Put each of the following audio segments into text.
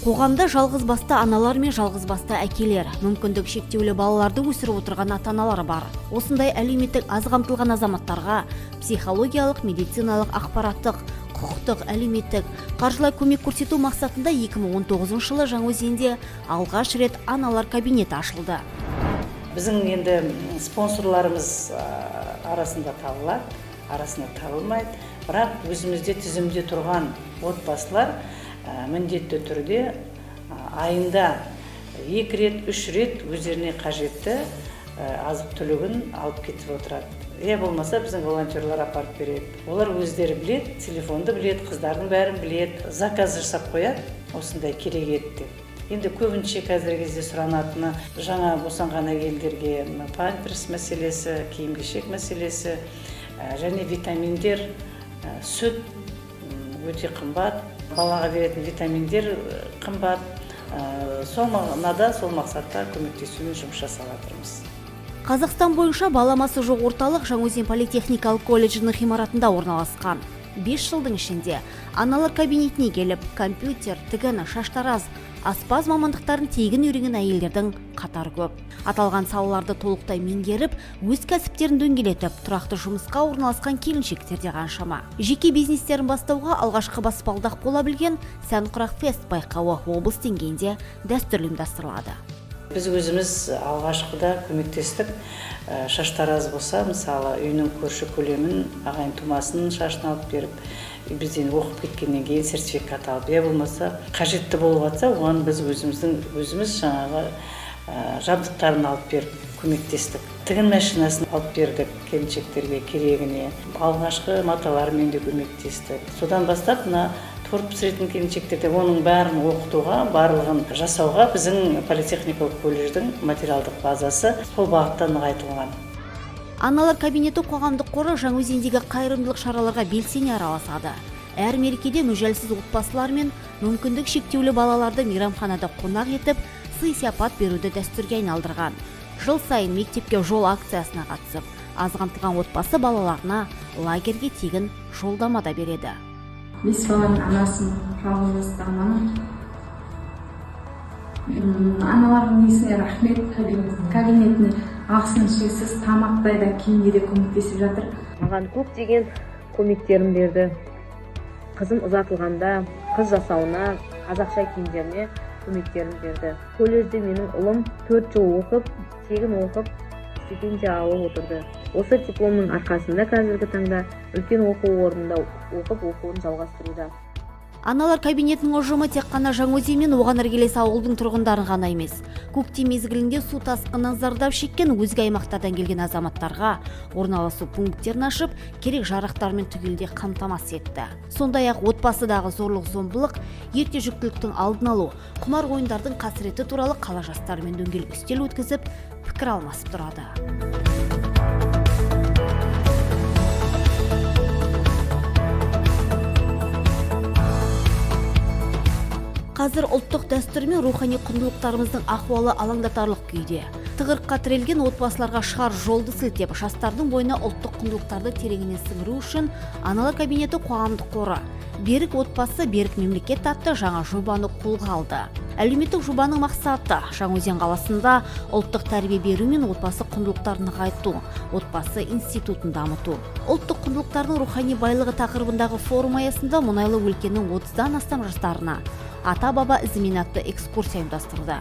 Қоғамда жалғызбасты аналар мен жалғызбасты әкелер, мүмкіндік шектеулі балаларды өсіріп отырған ата-аналар бар. Осындай әлеуметтік аз қамтылған азаматтарға психологиялық, медициналық, ақпараттық, құқықтық, әлеуметтік, қаржылай көмек көрсету мақсатында 2019 жылы Жаңаөзенде алғаш рет аналар кабинеті ашылды. Біздің енді спонсорларымыз арасында табылады, арасында табылмайды, бірақ өзімізде тізімде тұрған отбасылар міндетті түрде айында 2 рет, 3 рет өздеріне қажетті азық-түлігін алып кетіп отырады. Я болмаса біздің волонтерлар апарып береді. Олар өздері біледі, телефонды біледі, қыздардың бәрін біледі, заказ жасап қояды, осындай керек еді деп. Енді көбінше қазіргі кезде сұранатыны жаңа босанған әйелдерге памперс мәселесі, киім-кешек мәселесі, және витаминдер, сүт өте қымбат, балаға беретін витаминдер қымбат. Сол мағынада, сол мақсатта көмектесумен жұмыс жасап жатырмыз. Қазақстан бойынша баламасы жоқ орталық Жаңаөзен политехникалық колледжінің ғимаратында орналасқан. 5 жылдың ішінде аналар кабинетіне келіп, компьютер, тігін, шаштараз, аспаз мамандықтарын тегін үйренген әйелдердің қатары көп. Аталған салаларды толықтай меңгеріп, өз кәсіптерін дөңгелетіп, тұрақты жұмысқа орналасқан келіншектер де қаншама. Жеке бизнестерін бастауға алғашқы баспалдақ бола білген Сәнқұрақ фест байқауы облыс деңгейінде дәстүрлі ұйымдастырылады. Біз өзіміз алғашқыда көмектестік. Шаштараз болса, мысалы, үйінің көрші көлемін, ағайын тумасының шашын алып беріп, бізден оқып кеткеннен кейін сертификат алып, я болмаса қажетті болып жатса, оған біз өзіміз жаңағы жабдықтарын алып беріп көмектестік. Тігін машинасын алып бердік келіншектерге керегіне. Алғашқы маталармен де көмектестік. Содан бастап мына торт пісіретін келіншектерде оның бәрін оқытуға, барлығын жасауға біздің политехникалық колледждің материалдық базасы сол бағытта нығайтылған. Аналар кабинеті қоғамдық қоры Жаңаөзендегі қайырымдылық шараларға белсене араласады. Әр мерекеде мүжәлсіз отбасылар мен мүмкіндік шектеулі балаларды мейрамханада қонақ етіп, сый-сияпат беруді дәстүрге айналдырған. Жыл сайын мектепке жол акциясына қатысып, аз қамтылған отбасы балаларына лагерьге тегін жолдама да береді. 5 баланың анасымын, жалғызбасты анамын. Аналардың несіне рахмет, кабинетіне алғысым шексіз, тамақтай да, киімге де көмектесіп жатыр. Маған көптеген көмектерін берді. Қызым ұзатылғанда, қыз жасауына, қазақша киімдеріне көмектерін берді. Колледжде менің ұлым 4 жыл оқып, тегін оқып, стипендия алып отырды. Осы дипломның арқасында қазіргі таңда үлкен оқу орнында оқып, оқуын жалғастыруда. Аналар кабинетінің ұжымы тек қана Жаңаөзен мен оған іргелес ауылдың тұрғындарын ғана емес, көктем мезгілінде су тасқынынан зардап шеккен өзге аймақтардан келген азаматтарға орналасу пункттерін ашып, керек жарақтармен түгелдей қамтамасыз етті. Сондай-ақ отбасыдағы зорлық-зомбылық, ерте жүктіліктің алдын алу, құмар ойындардың қасіреті туралы қала жастарымен дөңгелек үстел өткізіп, пікір алмасып тұрады. Қазір ұлттық дәстүр мен рухани құндылықтарымыздың ахуалы алаңдатарлық күйде. Тығырыққа тірелген отбасыларға шығар жолды сілтеп, жастардың бойына ұлттық құндылықтарды тереңінен сіңіру үшін Аналар кабинеті қоғамдық қоры Берік отбасы, берік мемлекет атты жаңа жобаны қолға алды. Әлеуметтік жобаның мақсаты Жаңаөзен қаласында ұлттық тәрбие беру мен отбасы құндылықтарын нығайту, отбасы институтын дамыту. Ұлттық құндылықтардың рухани байлығы тақырыбындағы форум аясында мұнайлы өлкенің 30-дан астам жастарына ата-баба ізімен атты экскурсия ұйымдастырды.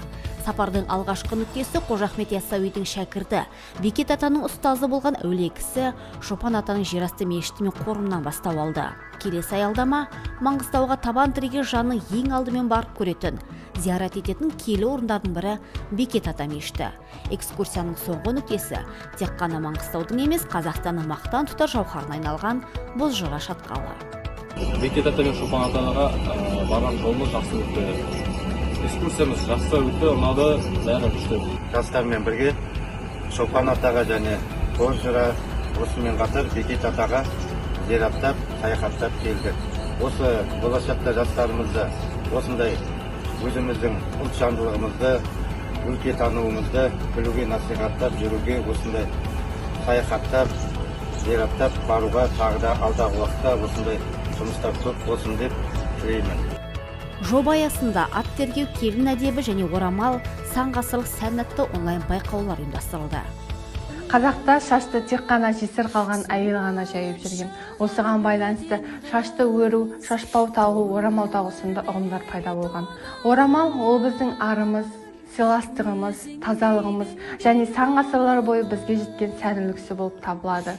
Сапардың алғашқы нүктесі Қожа Ахмет Яссауидің шәкірті, Бекет атаның ұстазы болған әулие кісі Шопан атаның жерасты мешіті мен қорымынан бастау алды. Келесі аялдама Маңғыстауға табан тіреген жанның ең алдымен барып көретін, зиярат ететін киелі орындардың бірі Бекет ата мешіті. Экскурсияның соңғы нүктесі тек қана Маңғыстаудың емес, Қазақстанның мақтан тұтар жауһарына айналған Бозжыра шатқалы. Бекет ата мен Шопан атаға барған жолымыз жақсы өтті. Экскурсиямыз жақсы өтті, ұнады, бәрі күшті. Жастармен бірге Шопан атаға және Бозжыра, осымен қатар Бекет атаға зираттап, саяхаттап келдік. Осы болашақта жастарымызды осындай өзіміздің ұлт жандылығымызды, өлке тануымызды білуге насихаттап жүруге, осындай саяхаттап, зираттап баруға тағы да алдағы уақытта осындай жұмыстар көп болсын деп тілеймін. Жоба аясында ат тергеу, келін әдебі және орамал, сан ғасырлық сән атты онлайн байқаулар ұйымдастырылды. Қазақта шашты тек қана жесір қалған әйел ғана жайып жүрген. Осыған байланысты шашты өру, шашбау тағу, орамал тағу сынды ұғымдар пайда болған. Орамал ол біздің арымыз, сыйластығымыз, тазалығымыз және сан ғасырлар бойы бізге жеткен сән үлгісі болып табылады.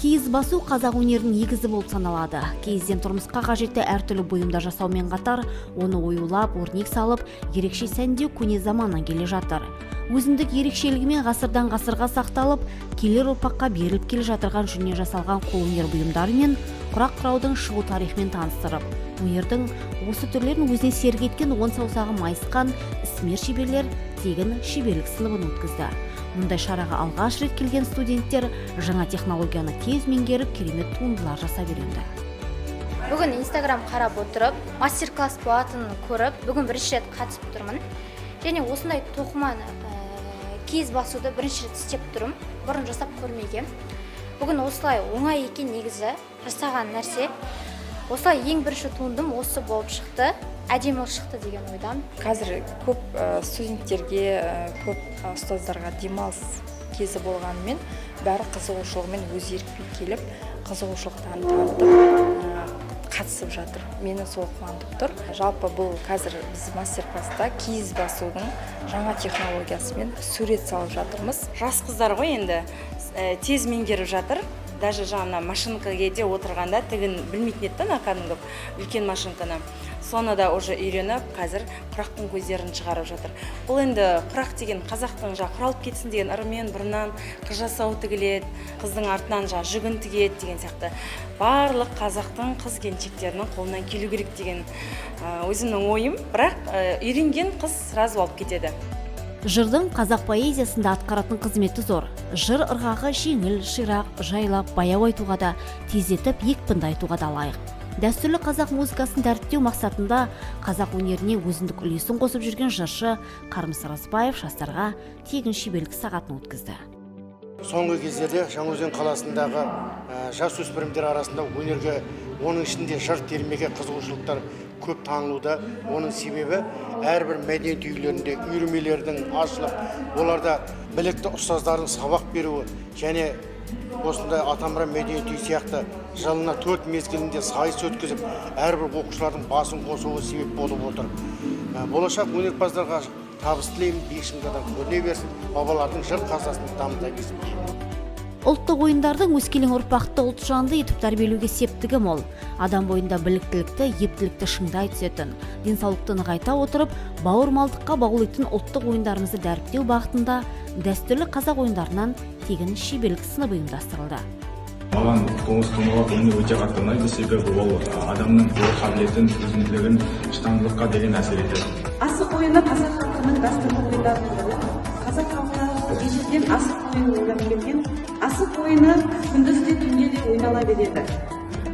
Киіз басу қазақ өнерінің негізі болып саналады. Киізден тұрмысқа қажетті әртүрлі бұйымдар жасаумен қатар, оны оюлап, өрнек салып, ерекше сәндеу көне заманнан келе жатыр. Өзіндік ерекшелігімен ғасырдан ғасырға сақталып, келер ұрпаққа беріліп келе жатырған жүннен жасалған қолөнер бұйымдары мен құрақ құраудың шығу тарихымен таныстырып, өнердің осы түрлерін өзіне серік еткен он саусағы майысқан ісмер шеберлер тегін шеберлік сыныбын өткізді. Мұндай шараға алғаш рет келген студенттер жаңа технологияны тез меңгеріп, керемет туындылар жасап үйренді. Бүгін Инстаграм қарап отырып, мастер класс болатынын көріп, бүгін бірінші рет қатысып тұрмын және осындай тоқыманы, киіз басуды бірінші рет істеп тұрмын. Бұрын жасап көрмегем. Бүгін осылай оңай екен негізі жасаған нәрсе. Осылай ең бірінші туындым осы болып шықты, әдемі шықты деген ойдамын. Қазір көп студенттерге, көп ұстаздарға демалыс кезі болғанымен, бәрі қызығушылығымен, өз еркімен келіп, қызығушылықтарын танытып, қатысып жатыр. Мені сол қуантып тұр. Жалпы, бұл қазір біз мастер класста киіз басудың жаңа технологиясымен сурет салып жатырмыз. Жас қыздар ғой енді, тез меңгеріп жатыр. Даже жаңа машинкаге де отырғанда тігін білмейтін еді да, ана кәдімгі үлкен машинканы, соны да уже үйреніп, қазір құрақтың көздерін шығарып жатыр. Бұл енді құрақ деген қазақтың жаңа құралып кетсін деген ырымен, бұрыннан қыз жасау тігіледі, қыздың артынан жаңа жүгін тігеді деген сияқты. Барлық қазақтың қыз келіншектерінің қолынан келу керек деген өзімнің ойым. Бірақ үйренген қыз сразу алып кетеді. Жырдың қазақ поэзиясында атқаратын қызметі зор. Жыр ырғағы жеңіл, ширақ, жайлап, баяу айтуға да, тездетіп, екпінді айтуға да лайық. Дәстүрлі қазақ музыкасын дәріптеу мақсатында қазақ өнеріне өзіндік үлесін қосып жүрген жыршы Қармыс Оразбаев жастарға тегін шеберлік сағатын өткізді. Соңғы кездерде Жаңаөзен қаласындағы жасөспірімдер арасында өнерге, оның ішінде жыр термеге қызығушылықтар көп танылуда. Оның себебі әрбір мәдениет үйлерінде үйірмелердің ашылып, оларда білікті ұстаздардың сабақ беруі және осындай Атамұра мәдениет үйі сияқты жылына төрт мезгілінде сайыс өткізіп, әрбір оқушылардың басын қосуы себеп болып отыр. Болашақ өнерпаздарға табыс тілеймін, биік шыңдардан көріне берсін, бабалардың жыр қазынасын дамыта берсін деймін. Ұлттық ойындардың өскелең ұрпақты ұлтжанды етіп тәрбиелеуге септігі мол. Адам бойында біліктілікті, ептілікті шыңдай түсетін, денсаулықты нығайта отырып, бауырмалдыққа баулитын ұлттық ойындарымызды дәріптеу бағытында дәстүрлі қазақ ойындарынан тегін шеберлік сыныбы ұйымдастырылды. Маған тоғызқұмалақ ойыны өте қатты ұнайды, себебі ол адамның ой қабілетін, төзімділігін, шыдамдылыққа деген әсер етеді. Асық ойыны қазақ халқының дәстүрлі ойындарының бірі. Қазақ халқы ежелден асық ойынын ойнап келген. Асық ойыны күндіз де, түнде де ойнала береді,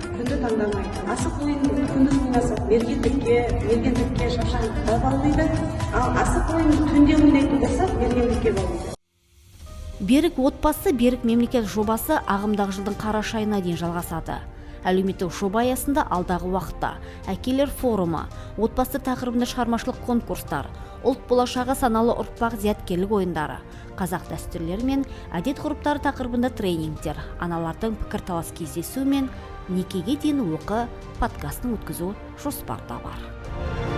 күнді таңдамай. Асық ойынын күндіз ойнасақ, мергендікке, шапшаңдыққа баулиды. Ал асық ойынын түнде ойнайтын болсақ, мергендікке баулиды. Берік отбасы, берік мемлекет жобасы ағымдағы жылдың қараша айына дейін жалғасады. Әлеуметтік жоба аясында алдағы уақытта әкелер форумы, отбасы тақырыбында шығармашылық конкурстар, ұлт болашағы, саналы ұрпақ зияткерлік ойындары, қазақ дәстүрлері мен әдет ғұрыптары тақырыбында тренингтер, аналардың пікірталас кездесуі мен «Некеге дейін оқы» подкастын өткізу жоспарда бар.